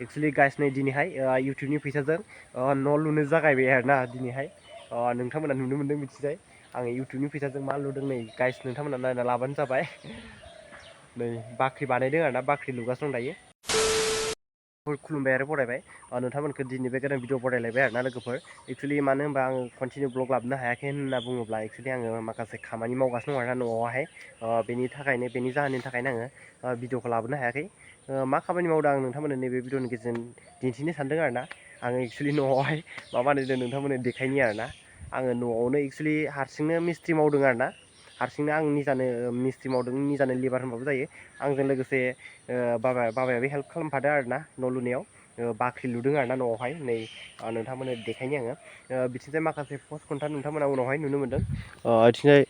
Actually guys नै दिनैहाय इउटुबनि फैसाजों न' लुनो जागायबाय आरोना दिनैहाय नोंथांमोना नुनो मोन्दों मिथिबाय आङो इउटुबनि फैसाजों मा लुदों नै गाइस नोंथांमोना नायना लाबानो जाबाय नै बाख्रि बानायदों आरोना बाख्रि लुगासिनो दं दायो खुलुमबाय आरो बरायबाय नोंथांमोनखौ दिनै बे गोदान भिडिअ बरायलायबाय आरोना लोगोफोर एक्चुअलि मानो होनबा आङो कन्टिनिउ ब्लग लाबोनो हायाखै होनना बुङोब्ला एक्चुअलि आङो माखासे खामानि मावगासिनो दं आरोना न'आवहाय बेनि जाहोननि थाखायनो आङो भिडिअखौ लाबोनो हायाखै मा खामानि मावदों आं नोंथांमोननो नैबे भिडिअनि गेजेरजों दिन्थिनो सानदों आरोना आङो एक्चुअलि न'आवहाय मा बानायदों नोंथांमोननो देखायनि आरोना आङो न'आवनो एक्चुअलि हारसिंनो मिस्ट्रि मावदों आरोना हारसिंनो आं निजानो मिस्ट्रि मावदों निजानो लेबार होनबाबो जायो आंजों लोगोसे बाबायाबो हेल्प खालामफादों आरोना न' लुनायाव बाख्रि लुदों आरोना न'आवहाय नै नोंथांमोननो देखायनि आङो बिथिंजाय माखासे पस्ट खुन्था नोंथांमोना उनावहाय नुनो मोन्दों बिथिंजाय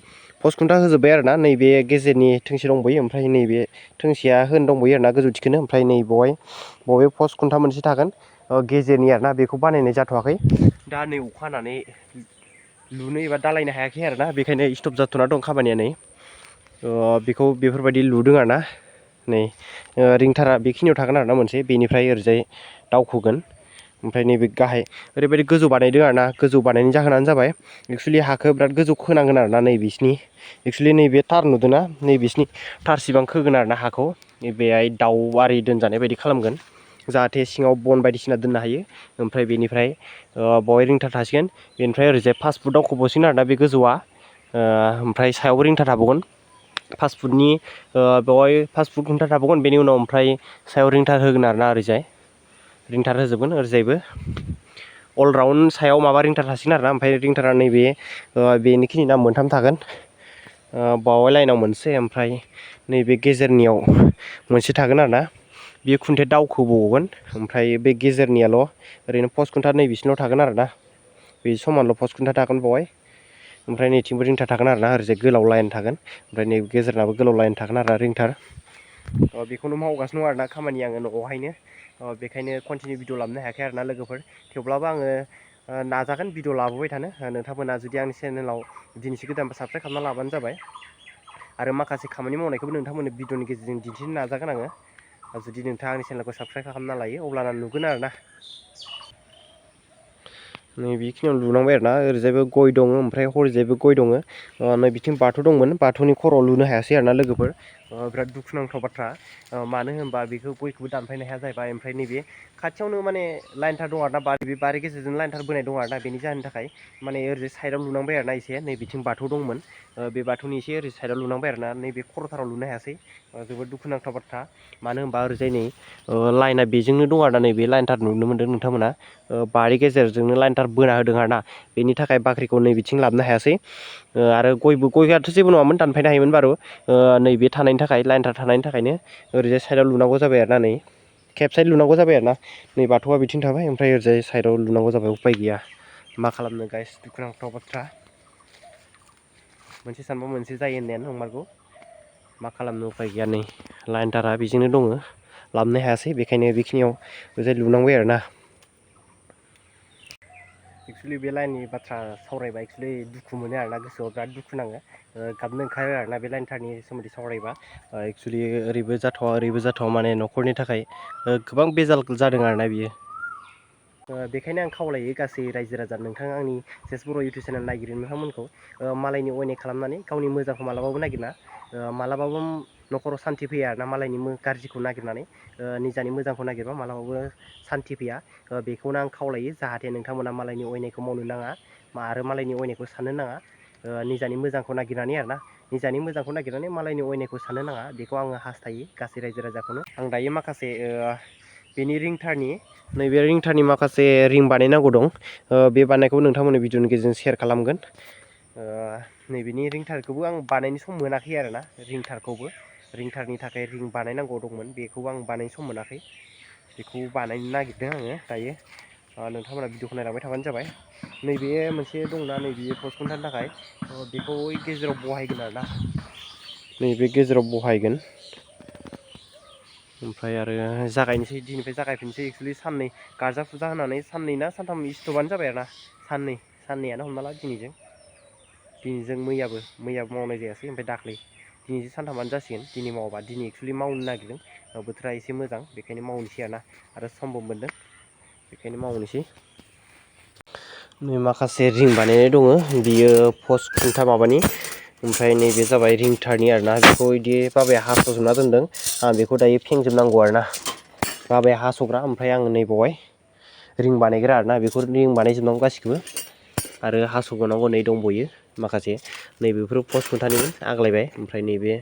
पस्ट खुन्था होजोब्बाय आरोना नैबे गेजेरनि थोंसे दंबोयो ओमफ्राय नैबे थोंसेया होनो दंबोयो आरोना गोजौ थिखोनो ओमफ्राय नै बबे पस्ट खुन्था मोनसे थागोन गेजेरनि आरोना बेखौ बानायनाय जाथ'वाखै दा नै अखा हानानै लुनो एबा दालायनो हायाखै आरोना बेखायनो स्टप जाथ'ना दं खामानिया नै बेखौ बेफोरबायदि लुदों आरोना नै रिंथारा बेखिनियाव थागोन आरोना मोनसे बेनिफ्राय ओरैजाय दावखोगोन ओमफ्राय नैबे गाहाय ओरैबायदि गोजौ बानायदों आरोना गोजौ बानायनायनि जाहोनानो जाबाय एक्चुअलि हाखौ बिराद गोजौ खोनांगोन आरोना नैबिसिनि एक्चुअलि नैबे थार नुदोंना नैबिसिनि थारसिबां खोगोन आरोना हाखौ बेहाय दाउ आरि दोनजानाय बायदि खालामगोन जाहाथे सिङाव बन बायदिसिना दोननो हायो ओमफ्राय बेनिफ्राय बहाय रिंथार थासिगोन बेनिफ्राय ओरैजाय 5 फुट दावखोबावसिगोन आरोना बे गोजौआ ओमफ्राय सायावबो रिंथार थाबावगोन 5 फुटनि बेवहाय 5 फुट खुन्था थाबावगोन बेनि उनाव ओमफ्राय सायाव रिंथार होगोन आरोना ओरैजाय रिंथार होजोबगोन ओरैजायबो अलराउन्ड सायाव माबा रिंथार थासिगोन आरोना ओमफ्राय रिंथारा नैबे बेनिखिनि ना मोनथाम थागोन बावहाय लाइनाव मोनसे ओमफ्राय नैबे गेजेरनियाव मोनसे थागोन आरोना बेयो खुन्थिया दावखोबावगोन ओमफ्राय बे गेजेरनियाल' ओरैनो पस्ट खुन्था नैबिसिनिल' थागोन आरोना बे समानल' पस्ट खुन्था थागोन बावहाय ओमफ्राय नैथिंबो रिंथार थागोन आरोना ओरैजाय गोलाव लाइन थागोन ओमफ्राय नै गेजेरनाबो गोलाव लाइन थागोन आरोना रिंथार बेखौनो मावगासिनो दं आरोना खामानि आङो न'आवहायनो बेखायनो कन्टिनिउ भिडिअ लाबोनो हायाखै आरोना लोगोफोर थेवब्लाबो आङो नाजागोन भिडिअ लाबोबाय थानो नोंथांमोना जुदि आंनि चेनेलाव दिनैसो गोदान साबस्क्राइब खालामना लाबानो जाबाय आरो माखासे खामानि मावनायखौबो नोंथांमोननो भिडिअनि गेजेरजों दिन्थिनो नाजागोन आङो जुदि नोंथाङा आंनि चेनेलखौ साबस्क्राइब खालामना लायो अब्लाना नुगोन आरोना नै बेखिनियाव लुनांबाय आरोना ओरैजायबो गय दङ ओमफ्राय हरैजायबो गय दङ नै बिथिं बाथौ दंमोन बाथौनि खर'आव लुनो हायासै आरोना लोगोफोर बिराद दुखुनांथाव बाथ्रा मानो होनबा बेखौ गयखौबो दानफायनो हाया जाहैबाय ओमफ्राय नैबे खाथियावनो माने लाइनथार दं आरोना बे बारि गेजेरजों लाइनथार बोनाय दं आरोना बेनि जाहोननि थाखाय माने ओरैजाय साइडआव लुनांबाय आरोना एसे नै बिथिं बाथौ दंमोन बे बाथौनि एसे ओरै साइडआव लुनांबाय आरोना नैबे खर'थाराव लुनो हायासै जोबोद दुखुनांथाव बाथ्रा मानो होनबा ओरैजाय नै लाइना बेजोंनो दं आरोना नैबे लाइनथार नुनो मोन्दों नोंथांमोना बारि गेजेरजोंनो लाइनथार बोना होदों आरोना बेनि थाखाय बाख्रिखौ नै बिथिं लाबोनो हायासै आरो गयआथ' जेबो नङामोन दानफायनो हायोमोन बारु नैबे थानायनि थाखाय लाइनथार थानायनि थाखायनो ओरैजाय साइडआव लुनांगौ जाबाय आरोना नै खेब साइड लुनांगौ जाबाय आरोना नै बाथौआ बिथिं थाबाय ओमफ्राय ओरैजाय साइडआव लुनांगौ जाबाय उफाय गैया मा खालामनो गाइस दुखुनांथाव बाथ्रा मोनसे सानबा मोनसे जायो होननायानो नंमारगौ मा खालामनो उफाय गैया नै लाइनथारा बेजोंनो दङ लाबोनो हायासै बेखायनो बेखिनियाव ओरैजाय लुनांबाय आरोना एक्चुअलि बे लाइननि बाथ्रा सावरायबा एक्चुअलि दुखु मोनो आरोना गोसोआव बिराद दुखु नाङो गाबनो ओंखारो आरोना बे लाइनथारनि सोमोन्दै सावरायबा एक्चुअलि ओरैबो जाथावा माने न'खरनि थाखाय गोबां बेजाल जादों आरोना बियो बेखायनो आं खावलायो गासै रायजो राजा नोंथाङा आंनि जेस्ट बर' इउटुब चेनेल नायगिरि नोंथांमोनखौ मालायनि अयनाय खालामनानै गावनि मोजांखौ मालाबाबो नागिरना मालाबाबो न'खराव सान्थि फैया आरोना मालायनि गाज्रिखौ नागिरनानै निजानि मोजांखौ नागिरबा मालाबाबो सान्थि फैया बेखौनो आं खावलायो जाहाथे नोंथांमोना मालायनि अयनायखौ मावनो नाङा आरो मालायनि अयनायखौ साननो नाङा निजानि मोजांखौ नागिरनानै आरोना निजानि मोजांखौ नागिरनानै मालायनि अयनायखौ साननो नाङा बेखौ आङो हास्थायो गासै रायजो राजाखौनो आं दायो माखासे बेनि रिंथारनि नैबे रिंथारनि माखासे रिं बानायनांगौ दं बे बानायनायखौ नोंथांमोननि भिडिअनि गेजेरजों शेयार खालामगोन नैबेनि रिंथारखौबो आं बानायनो सम मोनाखै आरोना रिंथारनि थाखाय रिं बानायनांगौ दंमोन बेखौबो आं बानायनो सम मोनाखै बेखौ बानायनो नागिरदों आङो दायो नोंथांमोना भिडिअखौ नायलांबाय थाबानो जाबाय नैबे मोनसे दंना नैबे पस्ट खुन्थानि थाखाय बेखौ गेजेराव बहायगोन आरोना नैबे गेजेराव बहायगोन ओमफ्राय आरो जागायनोसै दिनैनिफ्राय जागायफिनसै एक्चुअलि साननै गारजा फुजा होनानै साननै ना सानथाम स्टपआनो जाबाय आरोना साननैयानो हमना ला दिनैजों मैयाबो मावनाय जायासै ओमफ्राय दाख्लै दिनैसो सानथामानो जासिगोन दिनै मावाबा दिनै एक्सुवेलि मावनो नागिरदों बोथोरा एसे मोजां बेखायनो मावनोसै आरोना आरो समबो मोनदों बेखायनो मावनोसै। नै माखासे रिं बानायनाय दङ बियो पस्ट खुन्था माबानि ओमफ्राय नैबे जाबाय रिंटारनि आरोना बेखौ इदि बाबाया हास'जोबना दोनदों आं बेखौ दायो खेंजोबनांगौ आरोना बाबाया हास'ग्रा ओमफ्राय आङो नैबावहाय रिं बानायग्रा आरोना बेखौ रिं बानायजोबनांगौ गासिखौबो आरो हास'बावनांगौ नै दंबयो माखासे नैबेफोर पस्ट खुन्थानिमोन आग्लायबाय ओमफ्राय नैबे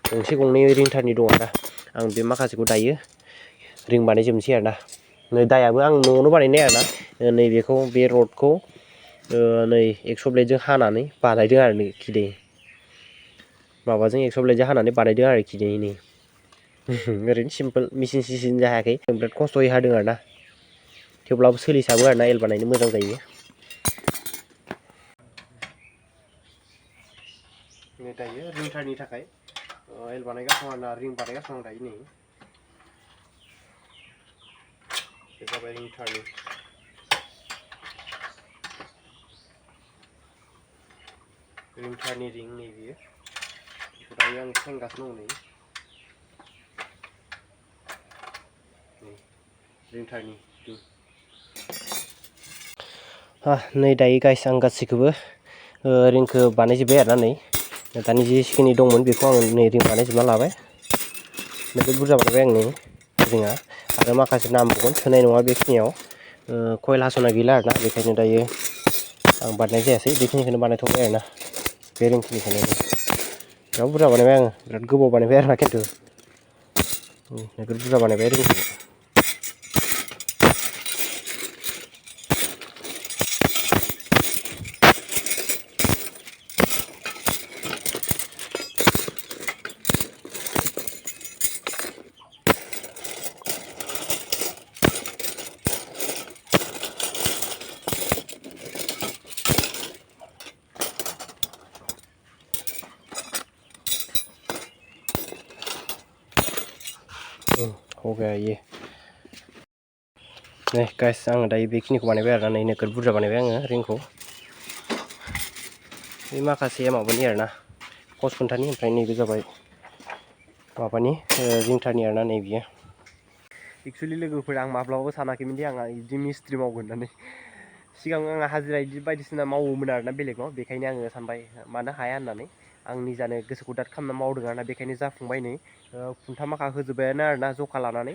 गंसे गंनै रिंटारनि दं आरोना आं बे माखासेखौ दायो रिं बानायजोबनोसै आरोना नै दायाबो आं न'आवनो बानायनाय आरोना नैबेखौ बे रडखौ नै 100 ब्लेडजों हानानै बानायदों आरो नै खिदे माबाजों 100 ब्लेडजों हानानै बानायदों आरोखि नै ओरैनो सिम्पोल मेचिन सिचिन जायाखै बिराद खस्थ'यै हादों आरोना थेवब्लाबो सोलिसाबो आरोना एल बानायनो मोजां जायो। नै दायो रिंटारनि थाखाय एल बानायगासिनो आरोना रिं बानायगासिनो दायो नै बे जाबाय रिंटारनि रिं नै बियो दायो आं खेंगासिनो दं नै रिंटारनि नै दायो गाइस आं गासैखौबो रिंखौ बानायजोब्बाय आरोना नै दानि जेखिनि दंमोन बेखौ आं नै रिं बानायजोबना लाबाय नोगोद बुरजा बानायबाय आं नै रिङा आरो माखासे नांबावगोन थोनाय नङा बेखिनियाव कइल हास'नाय गैला आरोना बेखायनो दायो आं बानायनाय जायासै बेखिनिखौनो बानायथ'बाय आरोना बे रिंखिनिखौनो बिराद बुरजा बानायबाय आङो बिराद गोबाव बानायबाय आरोना खिन्थु नोगोद बुरजा बानायबाय रिंखौ हो गया ये नै गाइस आङो दायो बेखिनिखौ बानायबाय आरोना नै नोगोद बुरजा बानायबाय आङो रिंखौ बे माखासे माबानि आरोना पस्ट खुन्थानि ओमफ्राय नैबे जाबाय माबानि रिंटारनि आरोना नै बियो एक्सुवेलि लोगोफोर आं माब्लाबाबो सानाखैमोन दि आंहा बिदि मिस्ट्रि मावगोन होननानै सिगां आङो हाजिरा बिदि बायदिसिना मावोमोन आरोना बेलेगाव बेखायनो आङो सानबाय मानो हाया होननानै आं निजानो गोसोखौ दाद खालामना मावदों आरोना बेखायनो जाफुंबाय नै खुन्था माखा होजोब्बायानो आरोना जखा लानानै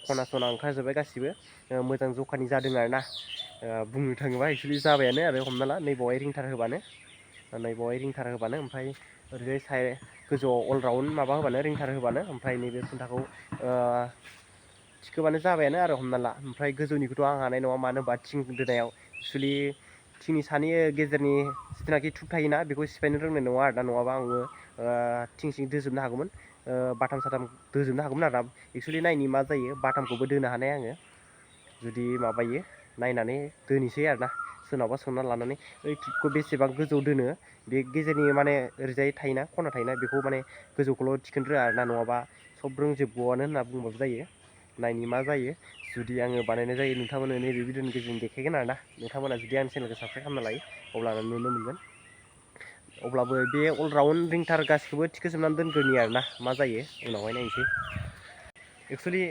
खना सना ओंखारजोब्बाय गासिबो मोजां जखानि जादों आरोना बुंनो थाङोबा एक्सुवेलि जाबायानो आरो हमना ला नैबावहाय रिंटार होबानो ओमफ्राय ओरैजाय गोजौआव अलराउन्ड माबा होबानो रिंटार होबानो ओमफ्राय नैबे खुन्थाखौ थिखोबानो जाबायानो आरो हमना ला ओमफ्राय गोजौनिखौथ' आं हानाय नङा मानो होनबा थिं दोनायाव एक्सुवेलि थिंनि सानि गेजेरनि जिथुनाखि थुब थायोना बेखौ सिफायनो रोंनाय नङा आरोना नङाबा आङो थिं सिं दोजोबनो हागौमोन बाथाम साथाम दोजोबनो हागौमोन आरोना एक्सुवेलि नायनि मा जायो बाथामखौबो दोनो हानाय आङो जुदि माबायो नायनानै दोनोसै आरोना सोरनावबा सोंना लानानै ओइ टिपखौ बेसेबां गोजौ दोनो बे गेजेरनि माने ओरैजाय थायोना खना थायोना बेखौ माने गोजौखौल' थिखोनो रोङा आरोना नङाबा सब रोंजोबगौआनो होनना बुंबाबो जायो नायनि मा जायो जुदि आङो बानायनाय जायो नोंथांमोननो नैबे भिडिअनि गेजेरजों देखायगोन आरोना नोंथांमोना जुदि आंनि चेनेलखौ साबसक्राइब खालामना लायो अब्लानो नुनो मोनगोन अब्लाबो बे अलराउन्ड रिंटार गासिखौबो थिखोजोबनानै दोनग्रोनि आरोना मा जायो उनावहाय नायनोसै एक्सुवेलि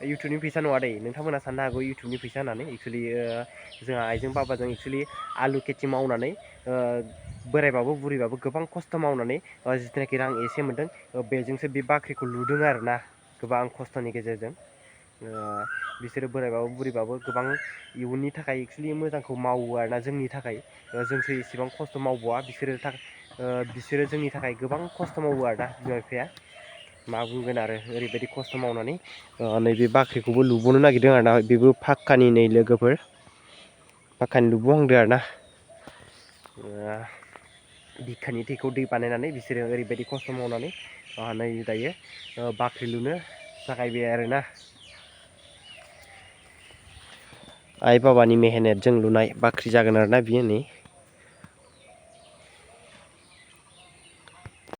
इउटुबनि फैसा नङा दै नोंथांमोना साननो हागौ इउटुबनि फैसा होननानै एक्सुवेलि जोंहा आइजों बाबाजों एक्सुवेलि आलु खेथि मावनानै बोरायबाबो बुरैबाबो गोबां खस्थ' मावनानै जिथुनाखि रां एसे मोन्दों बेजोंसो बे बाख्रिखौ लुदों आरोना गोबां खस्थ'नि गेजेरजों बिसोरो बोरायबाबो बुरैबाबो गोबां इयुननि थाखाय एक्सुवेलि मोजांखौ मावो आरोना जोंनि थाखाय जोंसो इसेबां खस्थ' मावबावा बिसोरो जोंनि थाखाय गोबां खस्थ' मावो आरोना बिमा बिफाया मा बुंगोन आरो ओरैबायदि खस्थ' मावनानै नैबे बाख्रिखौबो लुबावनो नागिरदों आरोना बेबो फाक्कानि नै लोगोफोर पाक्कानि लुबावहांदों आरोना बिखानि थैखौ दै बानायनानै बिसोरो ओरैबायदि खस्थ' मावनानै नै दायो बाख्रि लुनो जागायबाय आरोना आइ बाबानि मेहनतजों लुनाय बाख्रि जागोन आरोना बियो नै